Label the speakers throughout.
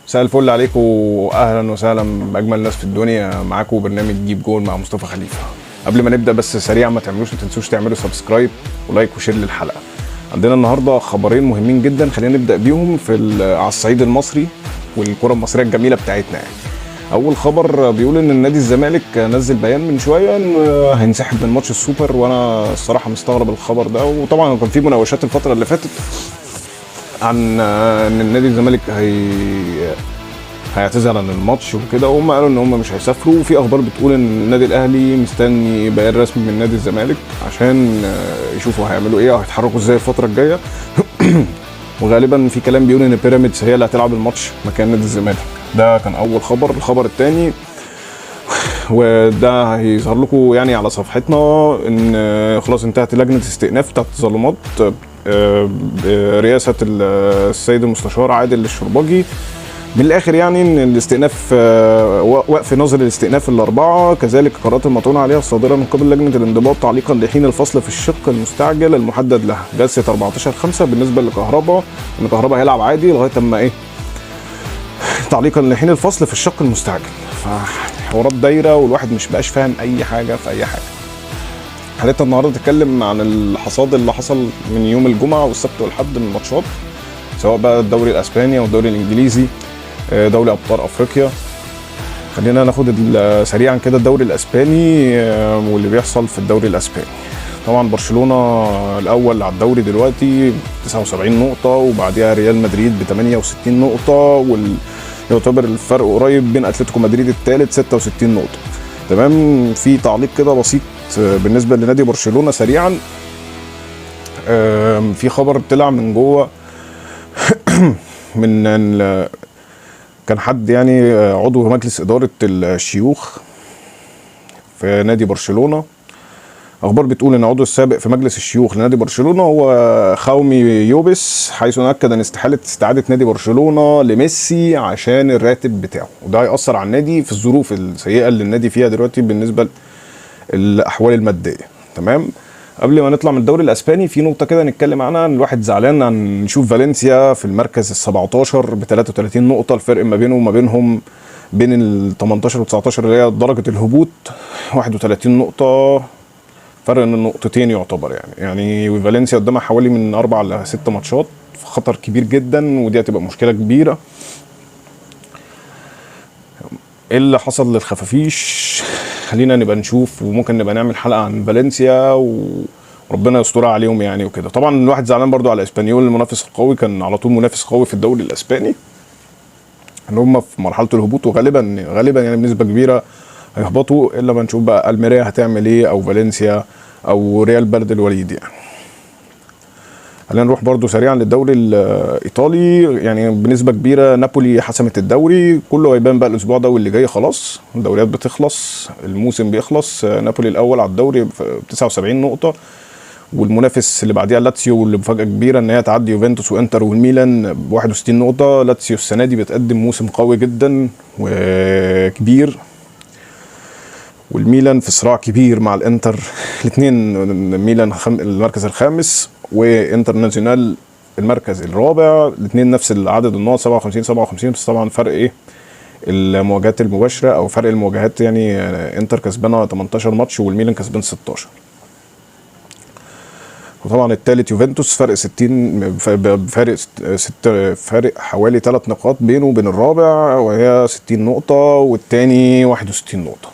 Speaker 1: مساء الفل عليكم واهلا وسهلا باجمل ناس في الدنيا. معاكم برنامج جيب جول مع مصطفى خليفة. قبل ما نبدا بس سريعا، ما تنسوش تعملوا subscribe و like و share للحلقة. عندنا النهارده خبرين مهمين جدا، خلينا نبدا بيهم في على الصعيد المصري والكره المصرية الجميلة بتاعتنا. يعني اول خبر بيقول ان النادي الزمالك نزل بيان من شوية ان هينسحب من ماتش السوبر، وانا الصراحة مستغرب الخبر ده. وطبعا كان في مناوشات الفترة اللي فاتت عن ان النادي الزمالك هيعتذر عن الماتش وكده، وهم قالوا ان هم مش هيسافروا. وفي اخبار بتقول ان النادي الاهلي مستني بيان رسمي من نادي الزمالك عشان يشوفوا هيعملوا ايه او هيتحركوا ازاي الفترة الجايه. وغالبا في كلام بيقول ان بيراميدز هي اللي هتلعب الماتش مكان نادي الزمالك. ده كان اول خبر. الخبر الثاني، وده هيظهر لكم يعني على صفحتنا، ان خلاص انتهت لجنة استئناف بتاعت التظلمات برئاسة السيد المستشار عادل الشربجي. من الاخر يعني ان الاستئناف وقف نظر الاستئناف الاربعه، كذلك قرارات المطعون عليها الصادرة من قبل لجنة الانضباط تعليقا لحين الفصل في الشق المستعجل المحدد لها جلسه 14/5. بالنسبة لكهربا، ان كهربا هيلعب عادي لغاية اما ايه، تعليقا لحين الفصل في الشق المستعجل. فحوارات دايرة والواحد مش بقاش فاهم اي حاجة في اي حاجة. حلقتنا النهارده تتكلم عن الحصاد اللي حصل من يوم الجمعة والسبت والحد من ماتشات، سواء بقى الدوري الاسباني او الدوري الانجليزي، دوري ابطال افريقيا. خلينا ناخد سريعا كده الدوري الاسباني واللي بيحصل في الدوري الاسباني. طبعا برشلونة الاول على الدوري دلوقتي 79 نقطه، وبعديها ريال مدريد ب 68 نقطه، يعتبر الفرق قريب بين اتلتيكو مدريد الثالث 66 نقطه. تمام. في تعليق كده بسيط بالنسبة لنادي برشلونة سريعا. في خبر طلع من جوه من كان حد يعني عضو مجلس ادارة الشيوخ في نادي برشلونه. اخبار بتقول ان عضو السابق في مجلس الشيوخ لنادي برشلونة هو خاومي يوبس، حيث اكد ان استحالة استعاده نادي برشلونة لميسي عشان الراتب بتاعه، وده هيأثر على النادي في الظروف السيئة اللي النادي فيها دلوقتي بالنسبة للاحوال المادية. تمام. قبل ما نطلع من الدوري الاسباني، في نقطة كده نتكلم عنها، ان الواحد زعلان عن نشوف فالنسيا في المركز ال 17 ب 33 نقطه. الفرق ما بينه وما بينهم، بين ال 18 و 19 اللي هي درجه الهبوط، 31 نقطه، فرق ان النقطتين يعتبر. يعني فالنسيا قدامها حوالي من 4 ل 6 ماتشات، في خطر كبير جدا، ودي هتبقى مشكلة كبيره. ايه اللي حصل للخفافيش؟ خلينا نبقى نشوف، وممكن نبقى نعمل حلقة عن فالنسيا وربنا يسترها عليهم يعني وكده. طبعا الواحد زعلان برضو على اسبانيول، المنافس القوي، كان على طول منافس قوي في الدوري الاسباني، ان هم في مرحلة الهبوط، وغالبا غالبا يعني بنسبة كبيرة هيهبطوا، الا ما نشوف بقى الميريا هتعمل ايه او فالنسيا او ريال بلد الوليد. يعني خلينا نروح برضو سريعا للدوري الايطالي. يعني بنسبة كبيرة نابولي حسمت الدوري، كله هيبان بقى الاسبوع ده واللي جاي. خلاص الدوريات بتخلص، الموسم بيخلص. نابولي الاول على الدوري ب 79 نقطه، والمنافس اللي بعديها لاتسيو، واللي مفاجاة كبيرة ان هي تعدي يوفنتوس وانتر والميلان ب 61 نقطة. لاتسيو السنة دي بتقدم موسم قوي جدا وكبير، والميلان في صراع كبير مع الانتر. الاثنين، ميلان المركز الخامس وانتر ناسيونال المركز الرابع، الاثنين نفس العدد النقط 57 57، بس طبعا فرق ايه المواجهات المباشرة او فرق المواجهات، يعني انتر كسبانه 18 ماتش والميلان كسبان 16. وطبعا الثالث يوفنتوس فرق 60، فرق ست، فرق حوالي 3 نقاط بينه وبين الرابع، وهي 60 نقطة، والتاني 61 نقطة.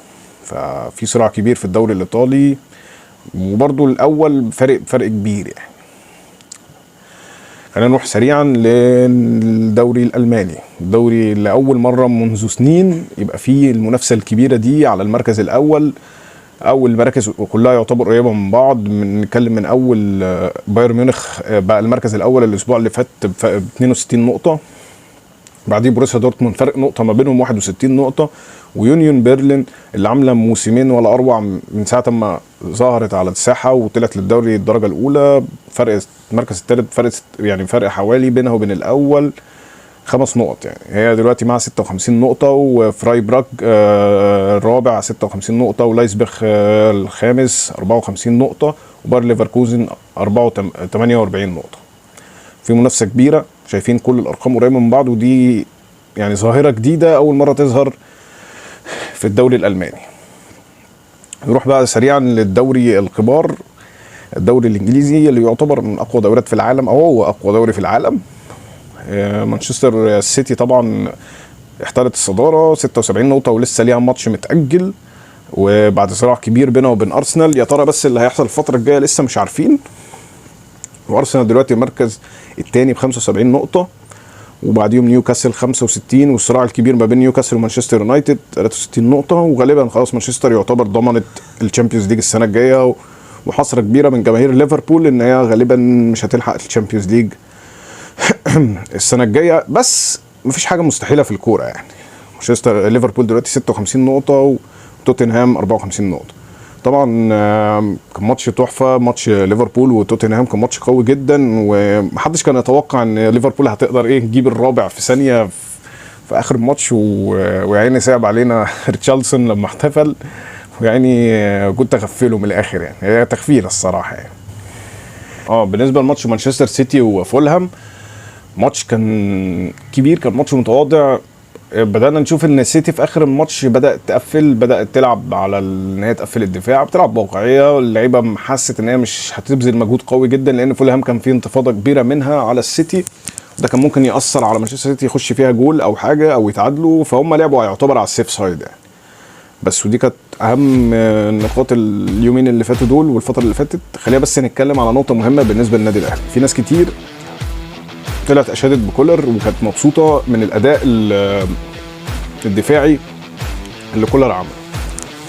Speaker 1: ففي صراع كبير في الدوري الإيطالي، وبرضو الأول فرق كبير يعني. خلينا نروح سريعا للدوري الألماني، الدوري اللي أول مرة منذ سنين يبقى فيه المنافسة الكبيرة دي على المركز الأول، او المراكز كلها يعتبر قريبه من بعض. بنتكلم من اول بايرن ميونخ بقى المركز الاول الاسبوع اللي فات ب 62 نقطه، بعديه بروسيا دورتموند فرق نقطة ما بينهم 61 نقطه، ويونيون برلين اللي عامله موسمين ولا اروع من ساعة ما ظهرت على الساحة وطلعت للدوري الدرجة الاولى، فرق المركز الثالث فرق يعني فرق حوالي بينها وبين الاول 5 نقط، يعني هي دلوقتي مع 56 نقطة، وفرايبراج الرابع 56 نقطة، ولايبزيغ الخامس 54 نقطة، وباير ليفركوزن 48 نقطة. في منافسة كبيرة، شايفين كل الأرقام قريبة من بعض، ودي يعني ظاهره جديدة اول مرة تظهر في الدوري الالماني. نروح بقى سريعا للدوري الكبار، الدوري الانجليزي اللي يعتبر من اقوى دوريات في العالم، او هو اقوى دوري في العالم. مانشستر سيتي طبعا احتلت الصدارة 76 نقطة ولسه ليها ماتش متاجل، وبعد صراع كبير بينه وبين ارسنال. يا ترى بس اللي هيحصل الفترة الجاية لسه مش عارفين. وارسنال دلوقتي المركز الثاني ب 75 نقطة، وبعديهم نيوكاسل 65، والصراع الكبير ما بين نيوكاسل ومانشستر يونايتد 63 نقطة. وغالبا خلاص مانشستر يعتبر ضمنت ال Champions League السنة الجاية، وحسره كبيرة من جماهير ليفربول ان هي غالبا مش هتلحق ال Champions League السنة الجاية. بس مفيش حاجة مستحيلة في الكورة يعني. مانشستر ليفربول دلوقتي 56 نقطة وتوتنهام 54 نقطة. طبعا كان ماتش تحفة، ماتش ليفربول وتوتنهام كان ماتش قوي جدا، ومحدش كان يتوقع ان ليفربول هتقدر ايه تجيب الرابع في ثانية في اخر الماتش. ويعني صعب علينا ريتشارلسون لما احتفل، ويعني كنت اغفله من الاخر يعني، هي تغفيله الصراحة يعني. بالنسبة لماتش مانشستر سيتي وفولهام، ماتش كان كبير، كان ماتش متواضع. بدأنا نشوف ان السيتي في اخر الماتش بدأت تقفل، بدأت تلعب على ان هي تقفل الدفاع، بتلعب بواقعية. اللعيبة حست ان هي مش هتبذل مجهود قوي جدا، لان فولهام كان فيه انتفاضة كبيرة منها على السيتي، وده كان ممكن يأثر على مانشستر سيتي، يخش فيها جول او حاجة او يتعادلوا، فهم لعبوا يعتبر على ال safe side يعني. بس ودي كانت اهم نقاط اليومين اللي فاتوا دول والفترة اللي فاتت. خلينا بس نتكلم على نقطة مهمة بالنسبة للنادي الاهلي. في ناس كتير طلعت اشادت بكولر وكانت مبسوطة من الاداء الدفاعي اللي كولر عمله.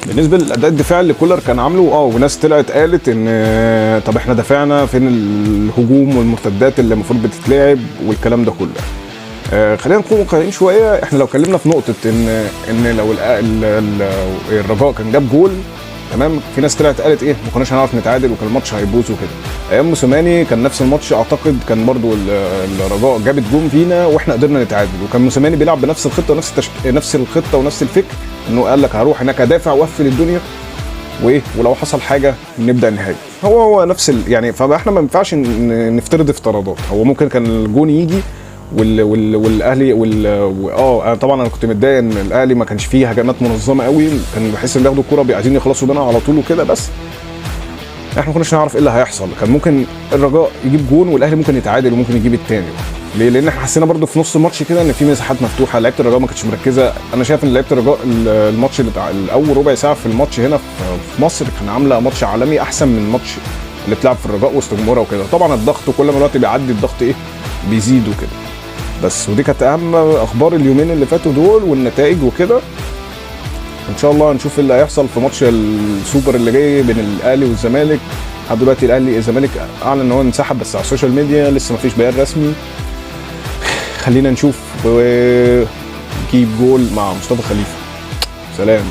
Speaker 1: بالنسبة للاداء الدفاعي اللي كولر كان عامله، وناس طلعت قالت ان طب احنا دافعنا، فين الهجوم والمرتدات اللي المفروض بتتلعب والكلام ده كله. خلينا نكون واقعيين شوية. احنا لو اتكلمنا في نقطة ان لو الرجاء كان جاب جول، تمام، في ناس طلعت قالت ايه ما كناش هنعرف نتعادل وكان الماتش هيبوظ وكده. ايام موسيماني كان نفس الماتش، اعتقد كان برضو الرجاء جابت جون فينا واحنا قدرنا نتعادل، وكان موسيماني بيلعب بنفس الخطة ونفس نفس الخطة ونفس الفكر، انه قال لك هروح هناك ادافع واقفل الدنيا وايه، ولو حصل حاجة نبدا نهاجم. هو نفس يعني، فاحنا ما ينفعش نفترض افتراضات. هو ممكن كان الجون يجي والاهلي طبعا انا كنت متضايق ان الاهلي ما كانش فيه هجمات منظمة قوي، كان بحس ان بياخدوا الكورة عايزين يخلصوا منها على طول وكده، بس احنا ما كناش نعرف ايه اللي هيحصل. كان ممكن الرجاء يجيب جون والاهلي ممكن يتعادل وممكن يجيب الثاني. ليه؟ لان احنا حسينا برده في نص الماتش كده ان في مساحات مفتوحة، لعيبة الرجاء ما كانتش مركزه. انا شايف ان لعيبة الرجاء الماتش اللي الاول ربع ساعة في الماتش هنا في مصر كان عامله ماتش عالمي، احسن من الماتش اللي اتلعب في الرجاء وسط جمهورها وكده. طبعا الضغط كل ما الوقت بيعدي الضغط ايه بيزيد وكده. بس ودي كانت اهم اخبار اليومين اللي فاتوا دول والنتائج وكده. ان شاء الله هنشوف اللي هيحصل في ماتش السوبر اللي جاي بين الاهلي والزمالك. لحد دلوقتي الاهلي الزمالك اعلن ان هو انسحب، بس على ال social media لسه مفيش بيان رسمي. خلينا نشوف وجيب جول مع مصطفى خليفة. سلام.